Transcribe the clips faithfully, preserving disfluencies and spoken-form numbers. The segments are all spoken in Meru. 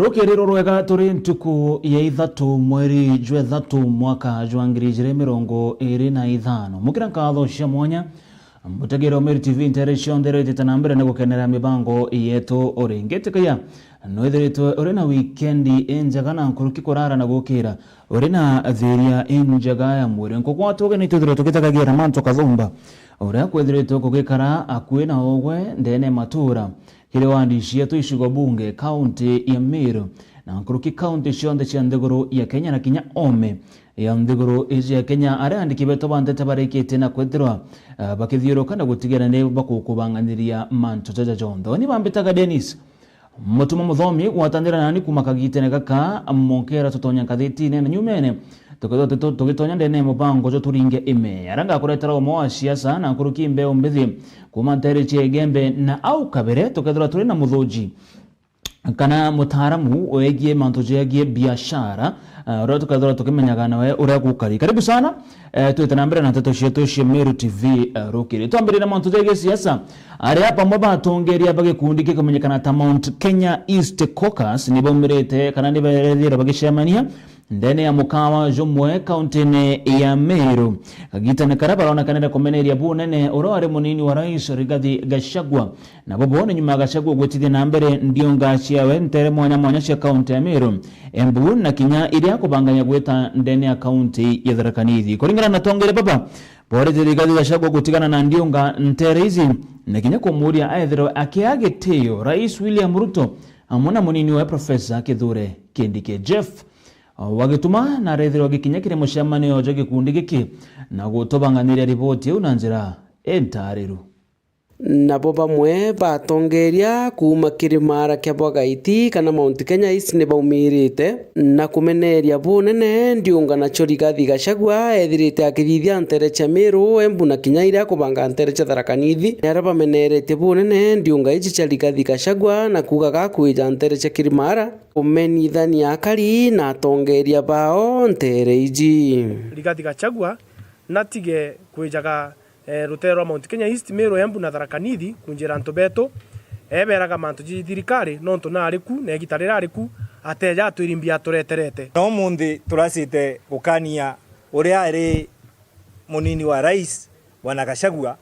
Rukiriro rwega, turi ntuku ya ithatu, mweri jwa ithatu, mwaka jwa ngiri ijiri mirongo iri na ithano. Mukira nkatho cia mwanya, mutegere Meru T V ntere cionthe iria itite na mbere na gukenera mibango yetu. Uri ngitikagia nwithiritwe uri na wikendi injega na nkuruki kurara na gukira uri na thiria injega ya mwiri. Nkugwata ugeni twithirwe tugitagagira mantu kathumba uria kwithiritwe kugikara akui na ugwe ndene matura kiri wandi cietu icigo bunge kaunti ya Meru na nkuruki kaunti cionthe cia nthiguru ya Kenya na kinya ome ya nthiguru iji ya Kenya, aria andiki betu ba ntete barikitie na kwithirwa, eh, bakithiuruka na gutigira ni bakukubanganiria mantu jaja jonthe. Ni bambitaga Dennis Mutuma Muthomi, gwatanira nani kuma kagitene gaka, monkera tutonya ngathitine na nyumene, tukethirwa tuto-, tugitonya ndene ya mubango jwa turinge ime. Aria ngakuretera umwe wa siasa na nkuruki mbeu mbithi kuma ntere cia Igembe na au kabere, tukethirwa turi na muthuji kana mutaaramu wegie mantu jegie biashara, eh, uria tukethirwa tukimenyaga nawe uria gukari. Karibu sana, eh, twite na mbere na nteto cietu cia Meru T V, eh, rukiri. Twambiririe na mantu jegie siasa, aria bamwe ba atongeria ba gikundi gikumenyekana ta Mount Kenya East Caucus ni baumirite kana ni barethire bagicemania ndene ya mukawa jumwe kauntine ya Meru. Kagitene karia baronekanire kumeneria bunene uria wari munini wa rais Rigathi Gachagua. Nabo bo ni nyuma ya Gachagua gwitithia na mbere ndiunga ciawe ntere mwanya mwanya cia kaunti ya Meru, Embu na kinya iria akubangania gwita ndene ya kaunti ya Tharaka Nithi. Kuringana na atongeria baba, borite Rigathi Gachagua gutigana na ndiunga ntere ici na kinya kumuria aethirwe akiaa gitio Rais William Ruto amwe na munini wawe Professor Kithure Kindiki. Jeff Wagituma na arethirwa agikinya kiri mucemanio jwa gikundi giki na gutubanganiria riboti iu na njira intaariru. Nabo bamwe batongeria kuuma kiri maara kia Bwagaiti kana Mount Kenya East ni baumirite na kumeneria bunene ndiunga nacio Rigathi Gachagua ethirite akithithia ntere cia Meru, Embu na kinya iria akubanga ntere cia Tharaka Nithi. Ni aria bameneretie bunene ndiunga iji cia Rigathi Gachagua na kuugaga akwija ntere cia Kirimara kumenithania akari na atongeria bao ntere iji. Rigathi Gachagua natige kwijaga, eh, rutere rwa Mount Kenya East, Meru, Embu na Tharaka Nithi kunjira antu betu. Eberaga mantu ji thirikari, nontu nari ku, na igita riria ari ku, ateja atwiri mbia atureterete. Na umunthi turacite gukania uria ari munini wa rais, Bwana Gachagua,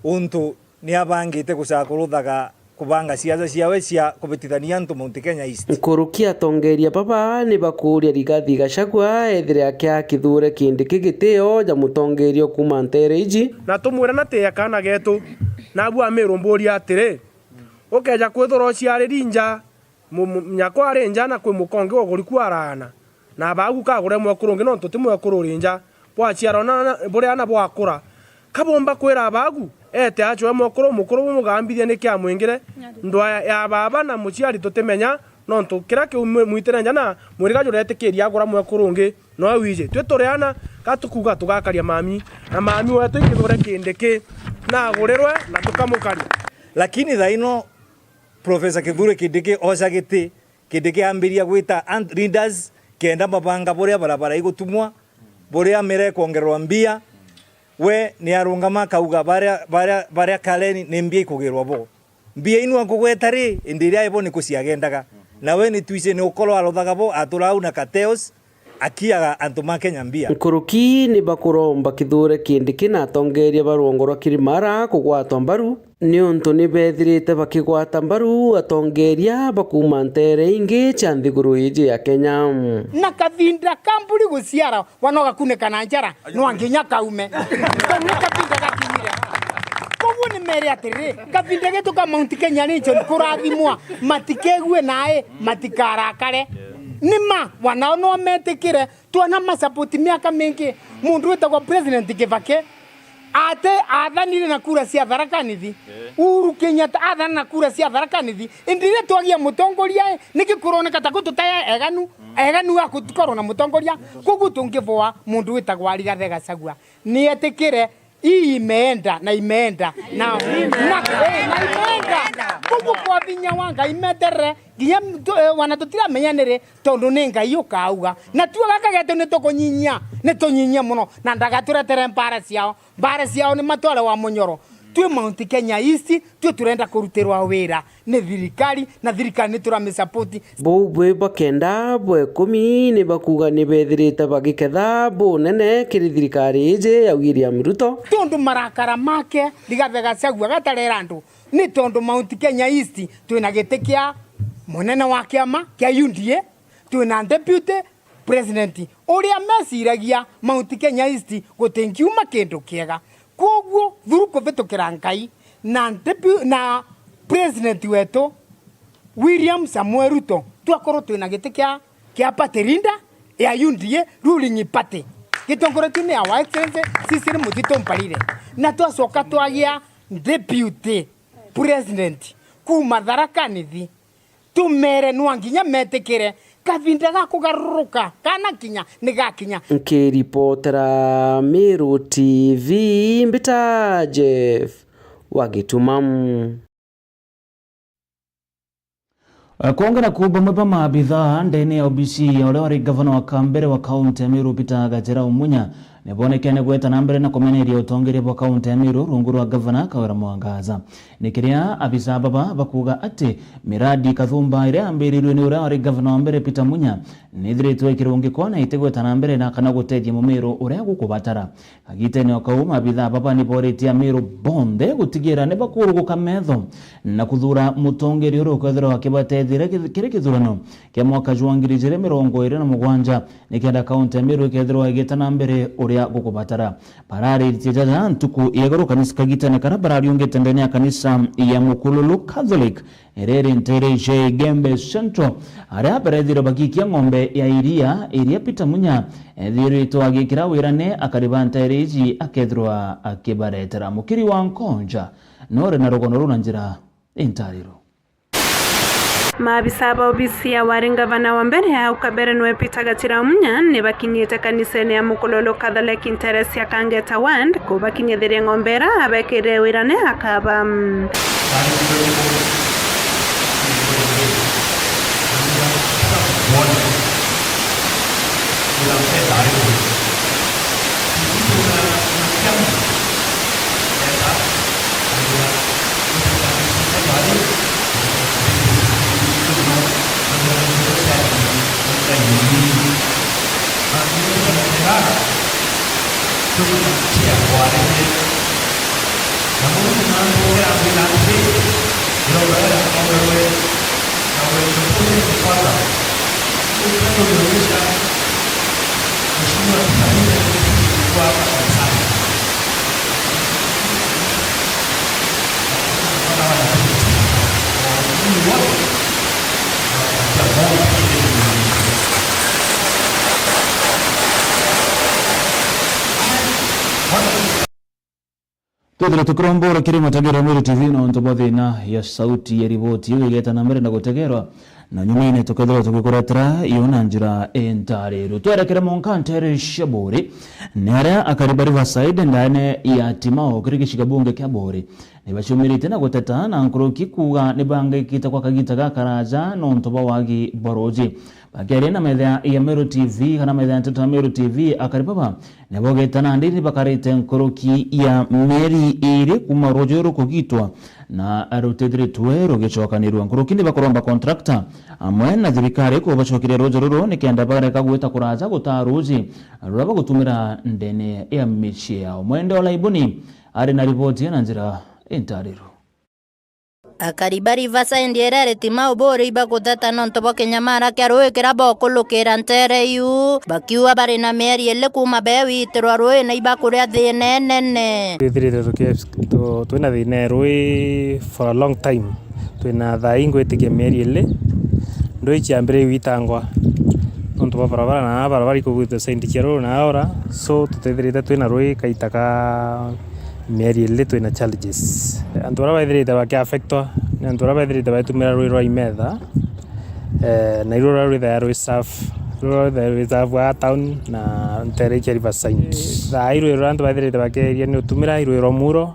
untu ni abangite gucakuruthaga kubanga siasa ciawe cia kubitithania antu Mount Kenya East. Nkuruki atongeria baba ni bakuuria Rigathi Gachagua ethire akia Kithure Kindiki gitio ja mutongeria kuuma ntere iji. Na tumwire na ti ya kaana getu, nabu Amiru mburia atiri, ukeja kwithirwa uciariri nja, mu-, mu-, nyakwa ari nja na kwi muka ungi uguri ku araana, na abaagu kagure mwekuru ungi, nontu ti mwekuru uri nja. Bwaciarwa na, na, buri ana bwakura, ka bumba kwira abaagu, ete acwe mwekuru, mukuru bumugambithia niki amwingire. Ndwa ya, ya baaba na muciari tutimenya, nontu kiria kiu mwi-, mwitire nja na mwiriga juretikiria agura mwekuru ungi, noe wiji. Twi turi ana, ka tukuuga tugakaria mami, na mami wetu i Kithure Kindiki, na agurirwe na tukamukaria. Lakini thaino Professor Kithure Kindiki oca giti, Kindiki ambiria gwita ant-, leaders kenda mabanga buria barabara igutumwa, buria mira ikwongererwa mbia. We ni arungama akauga, "Baria, baria, baria Kaleni ni mbia ikugirwa bo." Mbia inu akugweta ri, indi iria ibo ni kuciagendaga. Na we ni twici ni ukorwa arothaga bo, atura au na cartels, akiaga antu ma Kenya mbia. Nkuruki ni bakuromba Kithure Kindiki na atongeria ba rwongo rwa Kirimara kugwatwa mbaru, niuntu ni bethirite bakigwata mbaru atongeria ba kuuma ntere ingi cia nthiguru iji ya Kenya. Na kavinda ka mburi guciara, wana ugakunika na njara, no nginya kaume. Kau ni kavinda gakinyire. Koguo ni mere atiri, kavinda getu ka Mount Kenya region kurathimwa, matikegue nae, matikarakare. Ni ma, wanao no metikire, twana ma support miaka mingi. Mundu witagwa President Kibaki, ate athanire na kura cia Tharaka Nithi. Uhuru Kenyatta athana na kura cia Tharaka Nithi. Indi riria twagia mutongoria, niki kuroneka ta gututaya eganu, eganu wa gutikorwo na mutongoria? Koguo tungivoa mundu witagwa Rigathi Gachagua. Nietikire, hii imeenda na imeenda. Na, na, eh, na imeenda. Koguo kwa vinya wa Ngai meterere, nginya tu-, eh, wana tutiramenya niri, tondu ni Ngai ukauga. Na tuo gaka getu ni tukunyinyia, ni tunyinyia muno. Na ndagaturetere mbara ciao. Mbara ciao ni matware wa munyoro. Twi Mount Kenya East, twi turenda kurutirwa wira ni thirikari, na thirikari ni turami support. Buu bwi bwa kenda bwa ikumi ni bakuuga ni bethirite bagiketha bunene kiri thirikari iji ya William Ruto. Tondu marakara make Rigathi Gachagua gatarera andu, ni tondu Mount Kenya East twina giti kia munene wa kiama kia U D A, twina deputy president uria meciragia Mount Kenya East gutingiuma kindu kiega. Kwoguo, through kuvitukira Ngai na depu-, na president wetu William Samuel Ruto, twakorwo twina giti kia, kia party leader ya U D A ruling party, gitongoretue ni Our Excellency Cecily Mutito Mparire, na twacoka twagia deputy president kuuma Tharaka Nithi. Tumere nwa nginya metikire, kavinda ga kugaruruka kana kinya ni gakinya. Nkiripotera Meru T V, mbita Jeff wa Gitumamu. Kwongera kuu, bamwe ba maabithaa ndene ya obisi ya uria wari gavana wa kambere wa kaunti ya Meru, Peter Gachera Umunya, ni bonekene gweta na mbere na kumeneria utongeria bwa kaunti ya Meru rungu rwa gavana Kawira Mwangaza. Ni kiria abisa baba bakuuga ati miradi kathumba iria yambirirue ni uria wari gavana wa mbere Peter Munya ni ithiritwe ikirungikwa na itigweta na mbere na kana gutethia mumiru uria gukubatara. Kagitene o kau, maabitha baba ni boritie amiru bonthe gutigira ni bakuruguka metho na kuthura mutongeria uria ukwethirwa akibatethia kiri kithurano kia mwaka jwa ngiri ijiri mirongo iri na mugwanja, nikenda kaunti ya Meru ikethirwa igita na mbere uria gukubatara. Bararitie jaja ntuku ya iguru kanisa kagitene karia barariungite ndene ya kanisa ya Mukululu Catholic, iria iri ntere cia Igembe Central, aria barethirwe bagikia ng'ombe ya iria, iria Peter Munya ethiritwe agikira wirane akari ba ntere iji akethirwa akibaretera. Mukiri wa Nkonja nore na rugono ruu na njira intariro. Maabisa ba obisi ya wari ngavana wa mbere au kabere nwe Peter Gachira Munya ni bakinyite kanisene ya Mukululu Catholic ntere cia Kangeta Ward kubakinyithiria ng'ombe ira abekire wirane akaba. Twithire tukiromborwa kiri matagiro Meru T V nontu bwa thina ya sauti ya riboti iu igeta na mbere na gutegerwa, na nyumaine tukethirwa tugikuretera iyo na njira intariru. Twerekere monka ntere cia Buri, ni aria akari ba Riverside ndene ya Timau kiri gicigo bunge kia Buri ni baciumirite na guteta na nkuruki kuuga ni bangikite kwa kagita gakaraja nontu bwa wagi bwa ruuji. Bakiaria na metha ya Meru T V, kana metha ya nteto ya Meru T V, akari baba ni bogete nandi ni bakarite nkuruki ya mieri iri kuuma ruuji rukugitwa na rutithiritwe rugicokanirua. Nkuruki ni bakuromba contractor amwe na thirikari kubacokeria ruuji ruru nikenda bareka gwita kuraja gutaa ruuji ruria bagutumira ndene ya micii yao. Mwende Olaibuni ari na riboti na njira intariru. Akari ba Riverside iria iri Timau Buri ibaguteta nontu bwa kinyamara kia ruui kiria bokulukira ntere iu, bakiuga bari na mieri ili kuuma bewitirwa ruui na ibakuria thina inene. Twithirite tuki-, tu-, twina thina ya ruui for a long time. Twina thaa ii ngwitikia mieri ili ndui ciambire iwitangwa nontu bwa barabara, na barabara ikugwitwa side cia ruru na aora, so tutithirite twina ruui kaita ka mieri ili twina challenges. Antu baria bethirite baki affectwa ni antu baria bethirite baitumira ruui rwa Imetha, eh, na iru ruria rwithaga rwi serve, ruria rwithaga rwi serve aa town na ntere cia Riverside. Thaa ii ruui ruria antu bathirite bakieria ni utumira i ruui rwa Muro,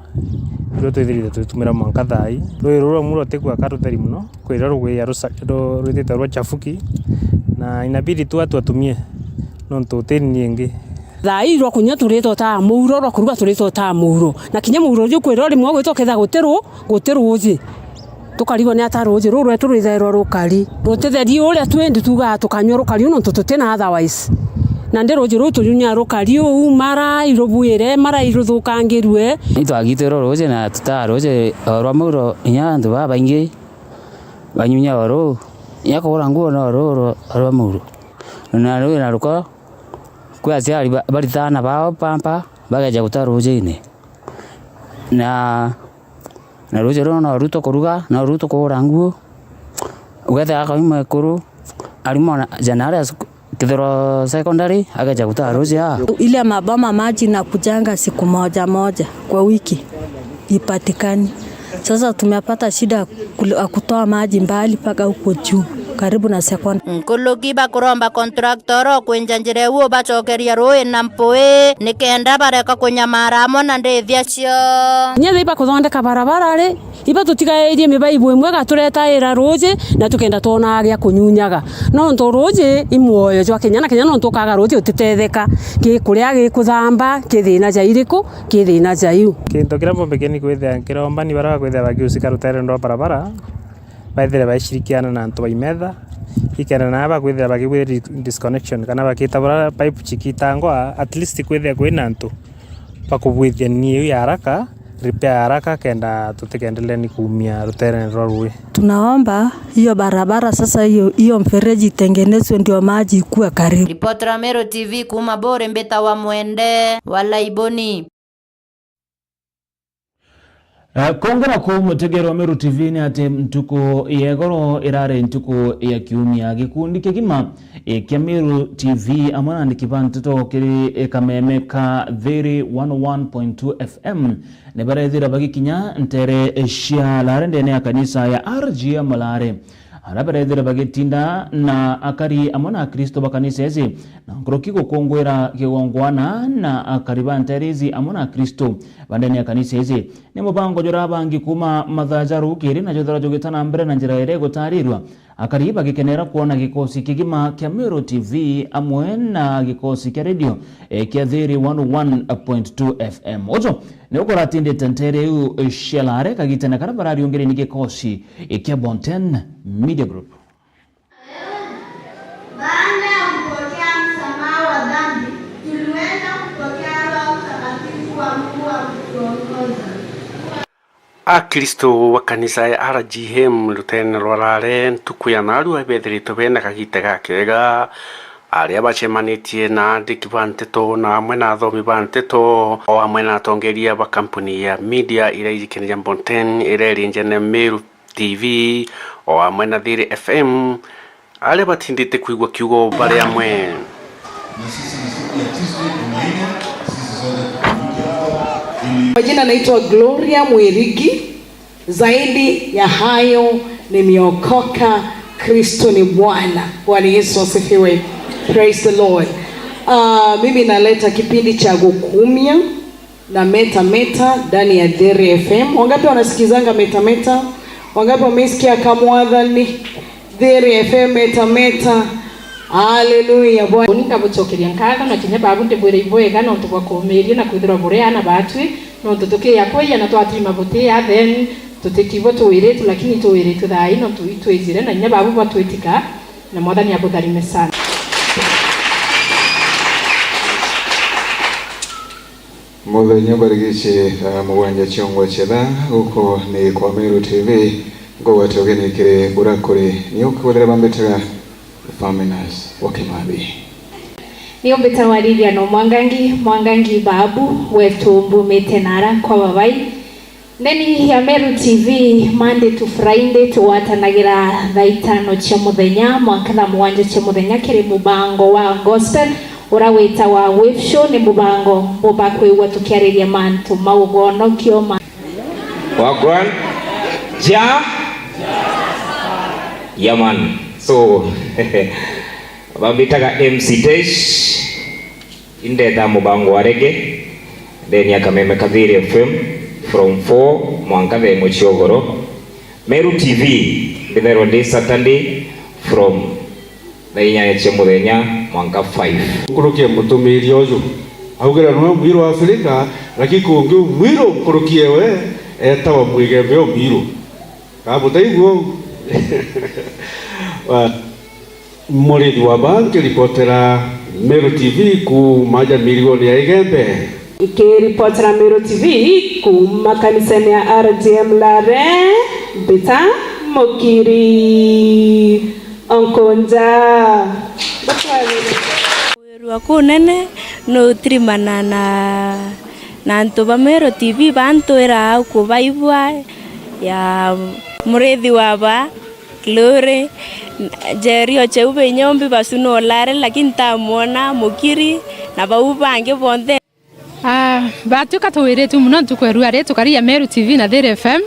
iru twithirite tugitumira mwanka thaa ii. Ruui ruru rwa Muro tikua ka rutheri muno, kwiria rugwia rusa-, ru-, rwitite rwa chafuki, na inabidi tu watu watumie, nontu utini ingi. Thaa ii rwa kunyua turitotaa muuro, rwa kuruga turitotaa muuro. Na kinya muuro ju kwirwa rimwe gwitwa kethira guti ru-, guti ruuji. Tukarigwa ni ata ruuji ruu rwetu rwithairwa rukari. Rutitheri uria twendi tugaa tukanyua rukari uu nontu tutina otherwise. Nandi ruuji ruu tunyunyaa rukari uu, mara irubwire, mara iruthukangirue. Itwagitirwe ruuji na tutaa ruuji o rwa muuro, inya antu babaingi banyunyaa o ruu. Inya kugura nguo no ruu rwa, rwa muuro. Na ruu na ruko, kwi aciari ba-, barita aana bao pamper, bageja guta ruujine. Na, na ruuji ruu no ru tukuruga, no ru tukugura nguo. Ugethira akaume kuru, arimu na Janare Kithiro Secondary, ageja guta ruuji aa. Ile maboma maji inakujanga siku moja moja kwa wiki, ipatikani. Sasa tumepata shida kul-, ya kutoa maji mbali mpaka huko juu, karibu na sekondari. Nkuluki bakuromba contractor o kwinja njira iu ubacokeria ruui na mpui, nikenda bareka kunyamara amwe na ndithia cio. Kinya riria ibakuthondeka barabara ri, iba tutigairie mibaibu imwe igaturetaira ruuji, na tukenda twonaa gia kunyunyaga. Nontu ruuji i muoyo jwa kinya na kinya, nontu ukaga ruuji utitetheka. Gikuria, gikuthamba, ki thina ja iriku? Ki thina ja iu. Kintu kiria mbumbikeni kwithira nkiromba ni baria bakwithira bakiusika rutere rwa barabara, baithire baishirikiana na antu ba imetha, ikenda na bakwithira bakigwithia disconnection, kana bakita bura pipe cikitangwa, at least kwithire kwina antu bakubwithia ni iu ya haraka, repair ya haraka, kenda tutikendelee ni kuumia ruterene rwa ruui. Tunaomba hiyo barabara sasa, hiyo, hiyo mfereji itengenezwe ndio maji ikue karibu. Ripoti ra Meru T V kuuma Buri, mbitawa Mwende wa Laiboni. Eh, kongera kuu mutegeri wa Meru T V ni ati ntuku ya igoro irari ntuku ya kiumia. Gikundi kigima, eh, kia Meru T V amwe na andiki ba nteto kiri, eh, kameme ka Thiri one oh one point two F M ni barethira bagikinya ntere, eh, cia Lare ndene ya kanisa ya R G M Lare. Aria barethire bagitinda na akari amwe na Akristo ba kanisa iji, na nkuruki gukungwira kigongwana na akari ba nteere iji amwe na Akristo ba ndene ya kanisa iji. Ni mubango juria bangi kuuma mathaa ja rukiri na juthira jugita na mbere na njira iria igutarirua, akari bagikenera kwona gikosi kigima kia Meru T V amwe na gikosi kia redio, eh, kia Thiri one oh one point two F M. Uju ni ukuratindite nteere iu cia Lare kagitene karia barariungire ni gikosi kia Bonten Media Group. Baada ya kupokea msamaha wa dhambi, tuliweza kupokea Roho Mtakatifu wa Mungu wa kutuongoza. Akristo ba kanisa ya R G M ruteene rwa Lare ntuku ya naarua ibethiritwe bena kagita gakega, aria bacemanitie na andiki ba nteto na amwe na athomi ba nteto, o amwe na atongeria ba kampuni ya media iria ijikene ja Bonten iria iri njene Meru T V, o amwe na Thiri F M, aria batindite kwigua kiugo bari amwe. Majina naitwa Gloria Mwirigi. Zaidi ya hayo nimeokoka, Kristo ni Bwana. Bwana Yesu asifiwe. Praise the Lord. Ah, mimi naleta kipindi cha Gukumia na Meta Meta ndani ya Thiri F M. Wangapi wanasikizanga Meta Meta? Wangapi wameisikia Kamwathani? Thiri F M Meta Meta. Haleluya, Bwana. Uni ngabucokeria nkatho na kinya babu ndibwire ibwega nontu bwa kuumiria na kwithirwa buri aana baatwi, nontu tukiya kwiya na twatima butiya, then tutitibwo tuwiritwe, lakini tuwiritwe thaa ii nontu itwijire na inya babu batwitika, na Mwathani abutharime sana. Muthenya mbarigici thaa mugwanja ciongwa cia thaa, guku ni kwa Meru T V, ngugwata ugeni kiri buria kuri. Ni ukwithira bambitaga Faminas wa Kimathi. Ni umbitawa Lilian Mwangangi, Mwangangi babu wetu mbumite nara kwa babai. Ndeni ya Meru T V, Monday to Friday, tugwatanagira thaa itano cia muthenya mwanka thaa mugwanja cia muthenya kiri mubango wa gospel uria witawa Wave Show. Ni mubango bumba kwigua tukiariria mantu ma ugonokio ma Wagwan. Ja? Yeah, man. So, bambitaga M C Tesh. Indeta mubango wa rege ndeni ya kameme ka Thiri F M from four mwanka thaa imwe cia ugoro. Meru T V mbithairwa ndi Saturday from Thaa inyanya cia muthenya mwanka five. Nkuruki e mutumiiria uju, augira niwe mwiru wa Afrika, lakini kungi u mwiru nkuruki ewe eetawa Mwigembe o mwiru. Ka butaigua uu? Wa-, Murithi wa Baa nkiripotera Meru T V kuuma aja mirigoni ya Igembe. Nkiripotera Meru T V kuuma kanisene ya R G M Lare, mbita Mukiri. Onkonja. Batwarire. Kwirua kunene nutirimana na, na antu ba Meru T V bantwira au kubaigua ya Murithi wa Baa, Glory, Njeri o Cheube Inyombi basu no Lare, lakini ntamwona Mukiri na bau bangi bonthe. Ah, batwika tuwiritue mono ntuku ya rua ri tukari ya Meru T V na Thiri F M.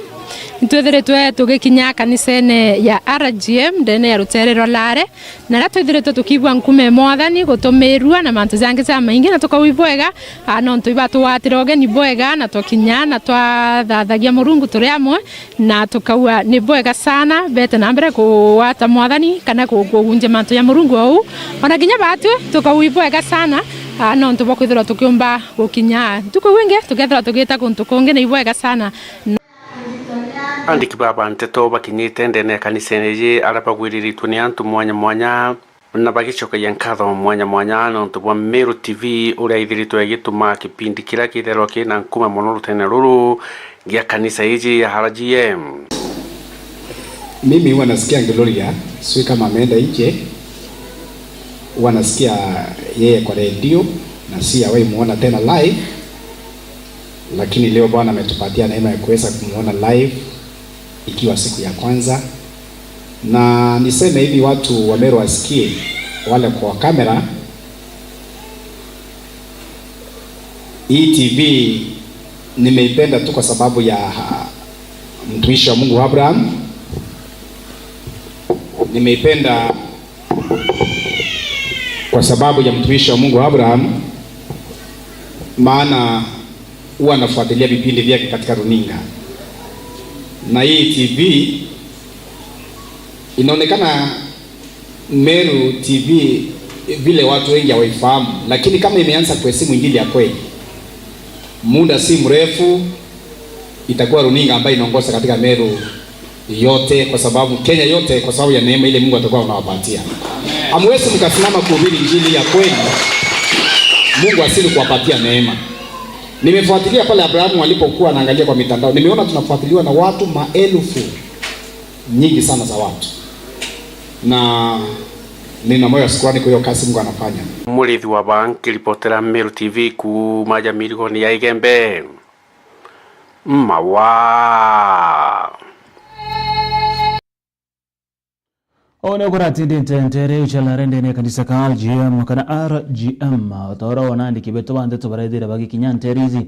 Nitwithiritwe tugikinya kanisene ya R G M ndene ya rutere rwa Lare, na ria twithiritwe tukiigua nkuma e Mwathani gutumirua na mantu jangi jamaingi, na tukauigua bwega, ah, nontu ibatugwatira ugeni bwega, na twakinya na twathathagia Murungu turi amwe. Na tukauga ni bwega sana, bete na mbere kugwata Mwathani kana ku-, kugunjia mantu ja Murungu ou. Ona kinya batwi tukauga i bwega sana, ah, nontu bwa kwithirwa tukiumba gukinya ntuku iu ingi, tukethirwa tugita guntu kungi ni i bwega sana. Na Andiki baba nteto bakinyite ndene ya kanisa iji, aria bagwiriritwe ni antu mwanya mwanya, na bagicokagia nkatho mwanya mwanya nontu bwa Meru T V uria ithiritwe igituma kipindi kiria kitherwa kina nkuma mono rutene ruru gia kanisa iji ya R G M. Mimi huwa nasikia Gloria, sijui kama ameenda nje, huwa nasikia yeye kwa redio, na sijawahi muona tena live, lakini leo Bwana ametupatia neema ya kuweza kumuona live. Ikiwa siku ya kwanza. Na niseme hivi, watu wa Meru wasikie, wale kwa kamera, hii T V nimeipenda tu kwa sababu ya, ah, mtumishi wa Mungu Abraham. Nimeipenda kwa sababu ya mtumishi wa Mungu Abraham, maana huwa nafuatilia vipindi vyake katika runinga. Na hii T V inaonekana Meru T V vile watu wengi hawaifahamu, lakini kama imeanza kuheshimu injili ya kweli, muda si mrefu itakuwa runinga ambayo inaongoza katika Meru yote, kwa sababu Kenya yote, kwa sababu ya neema ile Mungu atakuwa anawapatia. Hamwezi mkasimama kuhubiri injili ya kweli, Mungu asili kuwapatia neema. Nimefuatilia pale Abrahamu alipokuwa anaangalia kwa mitandao, nimeona tunafuatiliwa na watu maelfu nyingi sana za watu, na nina moyo wa shukrani kwa hiyo kazi Mungu anafanya. Murithi wa Baa nkiripotera Meru T V kuuma ja mirigoni ya Igembe. Mawa. Uu ni ukuratindite ntere iu cia Lare ndene ya kanisa ka R G M kana R G M, o ta uria wona andiki betu ba nteto baraithira bagikinya ntere ici.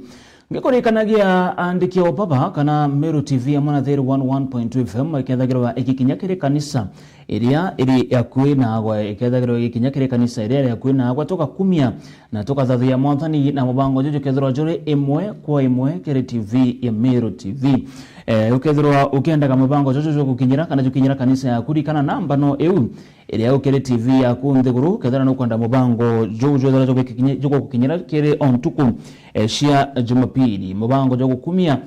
Ngikurikanagia andiki o baba kana Meru T V amwe na Thiri one one point two F M ikethagirwa igikinya kiri kanisa iria iri akui naagwe, ikethagirwa igikinya kiri kanisa iria iri akui naagwe, tugakumia na tukathathia Mwathani na mubango juju jukethirwa juri imwe kwa imwe kiri T V ya Meru T V. Eh, ukethirwa ukiendaga mubango juju jugukinyira kana jukinyira kanisa yaku, ririkana namba no iu iria ukiri T V yaku nthiguru, kethira nukwenda mubango juu jwethira jugukikinyi-, jugukinyira kiri o ntuku, eh, cia Jumapili. Mubango jwa gukumia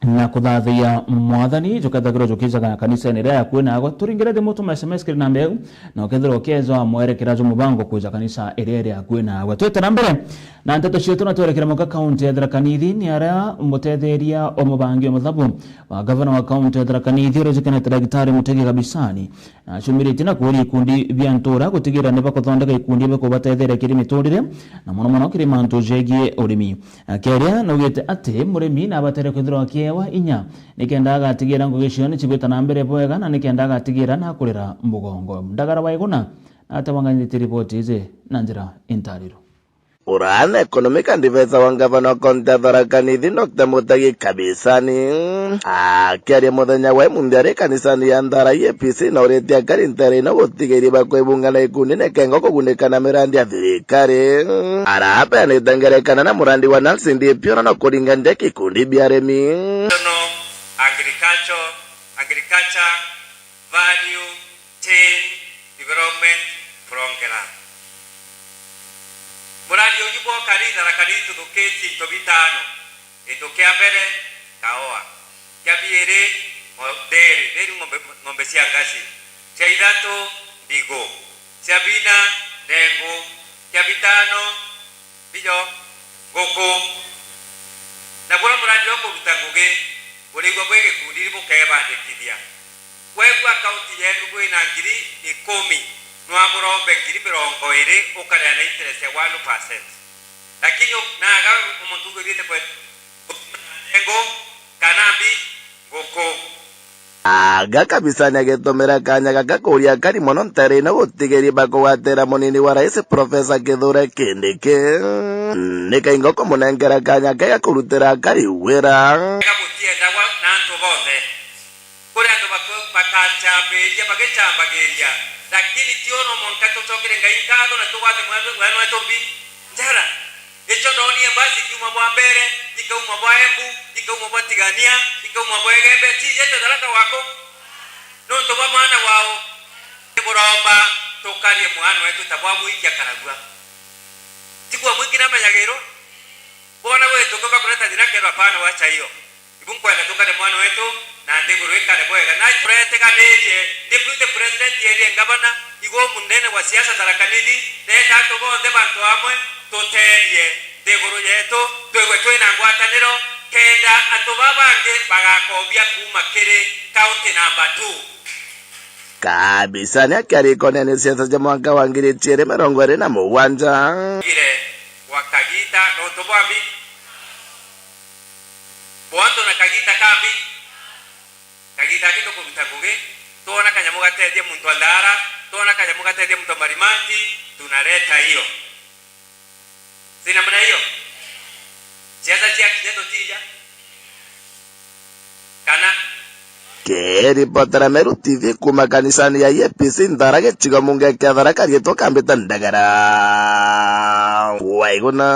na kuthathia Mwathani jukethagirwa jukijaga kanisene iria yakuwi naagwe. Turingire thimu, tuma S M S kiri namba iu, na ukethirwa ukiejwa mwerekera jwa mubango kuja kanisa iria iri yakuwi naagwe. Twite na mbere na nteto cietu na twerekere muka kaunti ya Tharaka Nithi, ni aria mutetheria o mubangi o muthabu wa gavana wa kaunti ya Tharaka Nithi uria ujukanite Dagitari Mutegi Kabisani, na acumiritie na kuuria ikundi bia ntura gutigira ni bakuthondeka ikundi bia kubatetheria kiri miturire, na mono mono kiri mantu jegie urimi. Akiaria, naugite ati murimi nabatere kwithirwa akiewa inya nikenda agatigira ngugi cio nicibwita na mbere bwega na nikenda agatigira nakurira mugongo. Ndagara wa Iguna natebanganiritie riboti iji na njira intariro. Uraana economic and defense wa ngavana wa kaunti ya Tharaka Nithi, Doctor Mutegi Kabisani, akiaria muthenya wa imunthi ari kanisani ya Nthara E A P C, na uritie akari ntere ino gutigiria bakwibunga na ikundi nikengo kugunika na mirandi ya thirikari. Arabeanite ngerekano na murandi wa Nalsin D P O na no kuringa ndeki ikundi bia arimi. Agriculture, agriculture, value chain, development rongera. Muradi uju bwa ukari Tharaka Nithi tuthukitie into bitano. Gintu kia mbere, kaua. Kia biiri, ngo-, dairy, dairy ng'ombe, ng'ombe cia ngasi. Cia ithatu, ndigu. Cia bina, ndengu. Cia bitano, bijo, nguku. Na buria muradi jwa kuruta ngugi, burigua bwi gikundi, bukebandikithia. Kwegua akaunti yeenu bwina ngiri ikumi, nwamurombe ngiri mirongo iri, ukaria na interest ya one percent. Lakini u-, naga umuntu ugwirite kwe-, ndengu, kana mbi, nguku. Aga kabisa ni agitumira kanya gaka kuria akari mono ntereine gutigiria bakugwatira munini wa rais Profesa Kithure Kindiki. Ni kaingo kumunengera kanya kega kurutira akari wira. Ega gutiendagwa na antu bonthe. Kuri antu bako-, bakacambiria, bagicambagiria, lakini ti o no mwanka tucokere Ngai nkatho na tugwate mwana, mwana wetu mbi njara. Icio ndoonie mbasi ikiuma bwa Mbeere, ikauma bwa Embu, ikauma bwa Tigania, ikauma bwa Igembe, ciijite Tharaka wako? Nontu bwa mwana wao. Ni buromba tukarie mwana wetu ta bwa mwiki akaragua. Ti bwa mwiki na menyagirwo. Bwana wetu, tukiuga kureta thina kero, hapana, wacha hiyo. Ibu nkwenda tukare mwana wetu, na nthiguru ikare bwega. Na tureteganirie, Deputy President erie ngavana, igo munene wa siasa Tharaka Nithi, nenda antu bonthe bantu amwe, tuteethie nthiguru yetu, twigwe twina ngwataniro, kenda antu baa bangi bagakobia kuuma kiri county number two. Kabisa ni akiaria ikonene siasa cia mwaka wa ngiri ijiri mirongo iri na mugwanja. Ire gwa kagita nontu bwa mbi. Boantu na kagita kambi. Kagita aki tukuruta ngugi, twona kanyamu gateethia muntu wa Ndara, twona kanyamu gateethia muntu wa Marimanti, tunaleta hiyo. Si namna hiyo? Siasa cia kinya tutiija. Kana? Kiripotera Meru T V kuuma kanisani ya E A P C Nthara gicigo munge kia Tharaka riitwa Kambita Ndagara. Waiguna.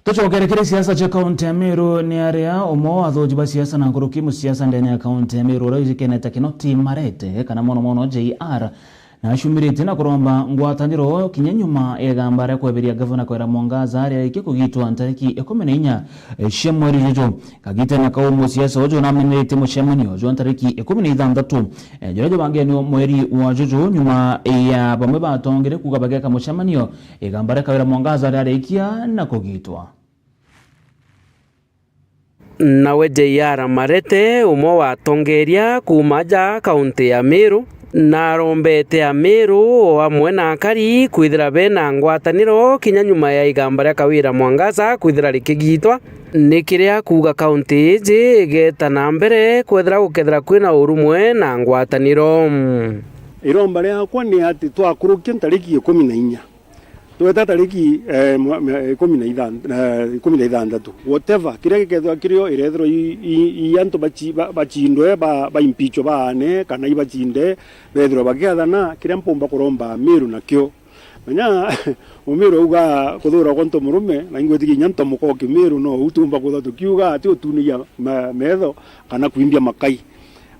Tucokere kiri siasa cia kaunti ya Meru, ni aria umwe wa athuji ba siasa na nkuruki musiasa ndene ya kaunti ya Meru, uria ujuikanite kino ti Marete, kana mono mono J R, na acumiritie na kuromba ngwataniro kinya nyuma ya igamba ria kweberia gavana Kawira Mwangaza aria arikia kugitwa ntariki ikumi na inya cia mweri juju. Kagitene kau musiasa uju nameneretie mucemanio jwa ntariki ikumi na ithanthatu, eh, juria jubangianio mweri wa juju, nyuma ya bamwe ba atongeria kuuga bageka mucemanio igamba ria Kawira Mwangaza riarikia na kugitwa. Nawe J R Marete, umwe wa atongeria kuuma aja kaunti ya Meru, narombete Ameru o amwe na akari kwithira bena ngwataniro kinya nyuma ya igamba ria Kawira Mwangaza kwithira rikigitwa. Ni kiria kuuga kaunti iji igeeta na mbere kwethira gukethira kwina urumwe na ngwataniro. Iromba riakwa ni ati twakurukia ntariki ikumi na inya, tweta tariki, eh, mwa-, mwa-, ikumi na ithan-, eh, ikumi na ithanthatu, whatever, kiria gikethirwa kirio, irethirwa i, i, i antu baci-, ba-, bacindwe, ba, ba impeachwe baane, kana ibacinde, bethirwa bakiathana, kiria mpumba kuromba Amiru nakio. Menya, Mumiru auga, "Kuthura kwa nto murume, na ingwitikia inya nto muka o Kimiru, no uu tumba kwithirwa tukiuga, ati utunigia ma-, metho, kana kwimbia makai."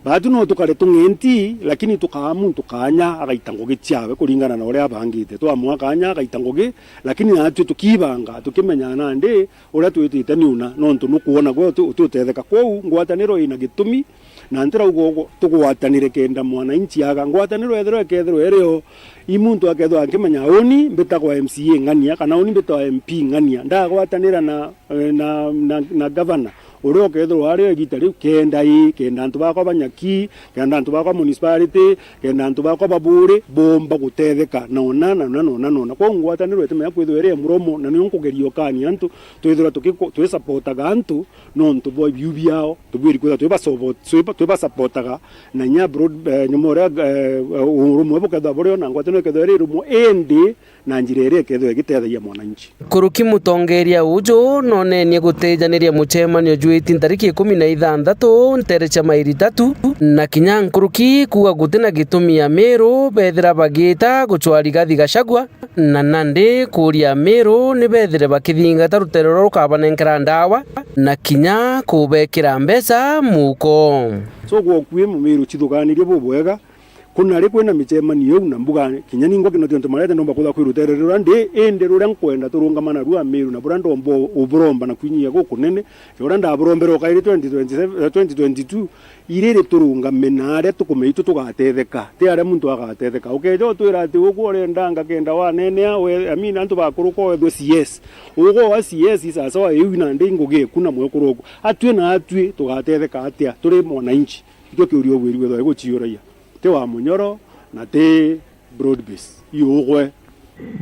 Baatu no tukare tung'enti, lakini tukaa muntu kaanya agaita ngugi ciawe kuringana na uria abangite. Twamua kaanya agaita ngugi, lakini naatwi tukiibanga, tukimenyaa nandi uria twitite ni una, nontu nukwona gwe uti-, utiutetheka. Kwou ngwataniro ina gitumi, na ntirauga ugu tugwatanire kenda mwananchi aga. Ngwataniro ethirwa ikethirwa irio, i muntu akethirwa akimenya, uni mbitagwa M C A ng'ania, kana uni mbitagwa M P ng'ania, ndagwatanira na, na, na, na gavana. Uria ukethirwa ari o igita riu, kenda ii, kenda antu bakwa ba Nyaki, kenda antu bakwa municipality, kenda antu bakwa ba Buuri boomba gutetheka nona, nona, nona, nona. Kwou ngwataniro itimenya kwithirwa iri ya muromo, na nio nkugeria ukania antu, twithirwa tugiku-, twisapotaga antu nontu bwa ibiu biao, tubwiri kwithirwa twibasobo-, twiba-, twibasapotaga, na inya broad, eh, nyuma uria, eh, urumwe bukethirwa burio na ngwataniro ikethirwa iri rumwe, indi na njira iria ikethirwa igitethagia mwananchi. Nkuruki mutongeria uju nonenie gutijaniria mucemanio jwiti ntariki ikumi na ithanthatu ntere cia mairi tatu, na kinya nkuruki kuuga gutina gitumi Amiru bethira bagiita gucwa Rigathi Gachagua, na nandi kuuria Amiru ni bethire bakithingata rutere ruria rukabanenkera ndawa, na kinya kubekira mbeca muko. So, gwa ukui Mumiru cithuganirie bubwega, Kuna ri kwina micemanio iu na mbuga, kinya ningwa Kinoti antu marete ndomba kutha kwi rutere ruria ndi, indi ruria nkwenda turungama narua Meru na buria ndomba uburomba na kwinyia gukunene, ja uria ndaburombere o kairi twenty twenty-seven, eh, twenty twenty-two, iriri turungame na aria tukumenya itu tugatetheka, ti aria muntu agatetheka. Ukeja utwira ati ugwe urenda ngakenda wanenea, we, I mean, antu bakuruka wethwe C S. Ugwe wa C S sasa wa iu nandi ngugi eku na mwekuru oku. Atwi na atwi tugatetheka atia turi mwananchi? Ikio kiuria ubwirigwe thwa iguciuragia. Ti wa Munyoro na ti broad base. Iugwe.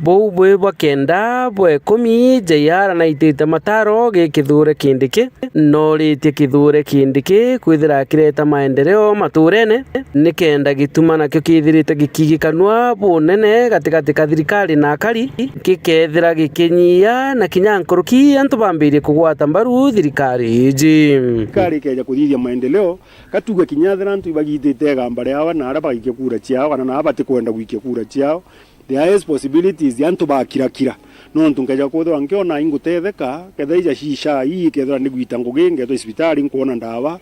Buu bwi bwa kenda, bwa ikumi, J R naitite mataro gi Kithure Kindiki, noritie Kithure Kindiki kwithira kireta maendeleo maturene, nikenda gituma nakio kithirite gikigikanua bunene gatigati ka thirikari na akari, gikethira gikinyia na kinya nkuruki antu bambirie kugwata mbaru thirikari iji. Thirikari ikeja kuthithia maendeleo, ka tuge kinya ethira antu ibagitite igamba riawa na aria bagaikia kura ciao, kana na aria batikwenda gwikia kura ciao, the highest possibilities ya antu bakirakira. Nontu nkeja kwithirwa nkiona ingutetheka, kethira ija cia ii, kethira ni gwita ngugi, ngethwa cibitari, nkwona ndawa,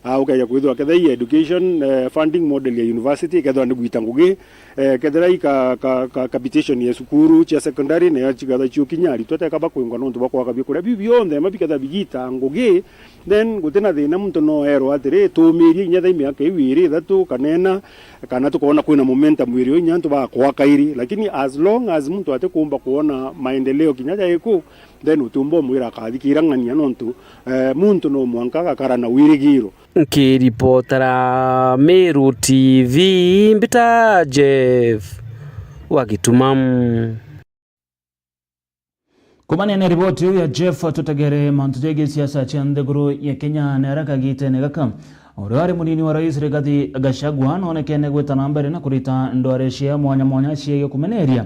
aa, ukeja kwithirwa kethira i education, eh, funding model ya university, kethira ni gwita ngugi, eh, kethira i ka, ka, ka, capitation ya cukuru cia secondary, nayo cikethira ciukinya aritwa teka bakwingwa nontu bwa kwaga biukuria. Biu bionthe ma bikethira bigita ngugi, then guti na thina, muntu no erwa atiri, tumirie kinya thaa miaka iu iri, ithatu, kana ina, kana tukoona kwina momentum iri o inya antu bakwa kairi. Lakini as long as muntu atikumba kwona maendeleo kinya jaiku, then utiumba umwira akathikira ng'ania, nontu, eh, muntu no mwanka agakara na wirigiro. Nkiripotera Meru T V, mbita Jeff wa Gituma. Kumania na riboti iu ya Jeff, tutegere mantu jegie siasa cia nthiguru ya Kenya na aria kagitene gaka. Uria wari munini wa rais Rigathi Gachagua noonekene gwita na mbere na kurita ndware cia mwanya mwanya ciegie kumeneria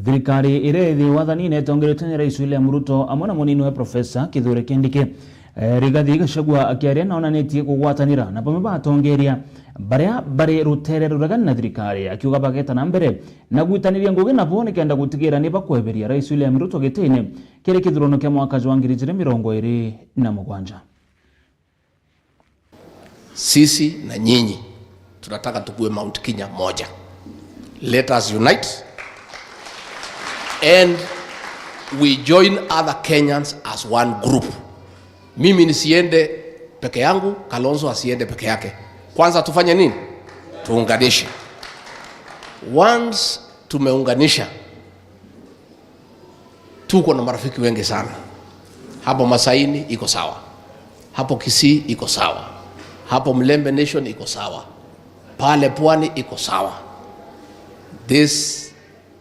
thirikari iria ithi wathanine itongeretwe ni Rais William Ruto amwe na munini we Professor Kithure Kindiki. Eh, Rigathi Gachagua akiaria naonanitie kugwatanira na bamwe ba atongeria baria bari rutere ruregani na thirikari, akiuga bageta na mbere na gwitaniria ngugi nabo nikenda gutigira ni bakweberia Rais William Ruto gitine kiri kithurano kia mwaka jwa ngiri ijiri mirongo iri na mugwanja. Sisi na nyinyi tunataka tukue Mount Kenya moja. Let us unite and we join other Kenyans as one group. Mimi nisiende peke yangu, Kalonzo asiende peke yake. Kwanza tufanye nini? Tuunganishe. Once tumeunganisha, tuko na marafiki wengi sana. Hapo Masaini iko sawa. Hapo Kisii iko sawa. Hapo Mlembe Nation iko sawa. Pale Pwani iko sawa. This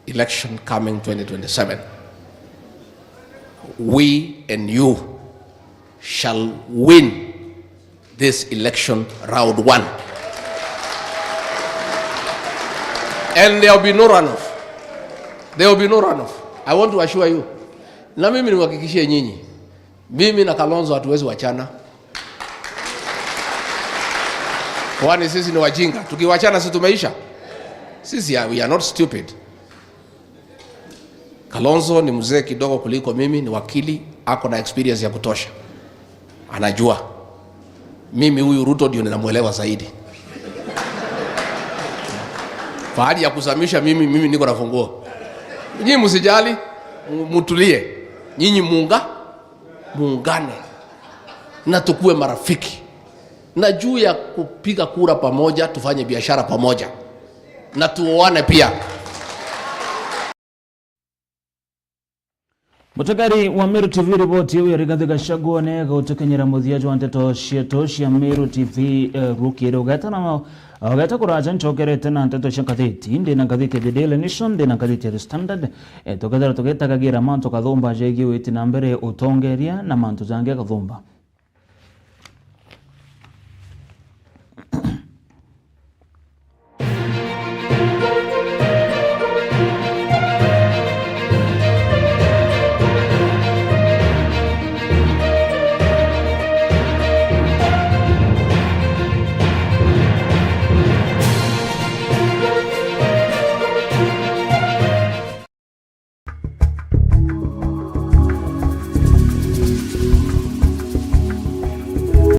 election coming twenty twenty-seven, we and you shall win this election round one. And there will be no runoff. There will be no runoff. I want to assure you. Na mimi niwahakikishie nyinyi, mimi na Kalonzo hatuwezi wachana. Kwani sisi ni wajinga? Tukiwachana si tumeisha? Sisi, we are not stupid. Kalonzo ni mzee kidogo kuliko mimi, ni wakili, ako na experience ya kutosha. Anajua. Mimi huyu Ruto ndio ninamuelewa zaidi. Pahali ya kuzamisha mimi, mimi niko na funguo. Nyinyi msijali, mu-, mutulie. Nyinyi muunga-, muungane. Na tukue marafiki. Na juu ya kupiga kura pamoja, tufanye biashara pamoja. Na tuoane pia. Mutegeri wa Meru T V, riboti iu ya Rigathi Gachagua ni gutukinyira muthia jwa nteto cietu cia Meru T V, eh, rukiri. Ugeta na, ugeta kuraja ncokerete na nteto cia ngathiti. Ndi na ngathiti ya The Daily Nation, ndi na ngathiti ya The Standard. Eh, tukethira tugitagagira mantu kathumba jegie witi na mbere utongeria na mantu jangi kathumba.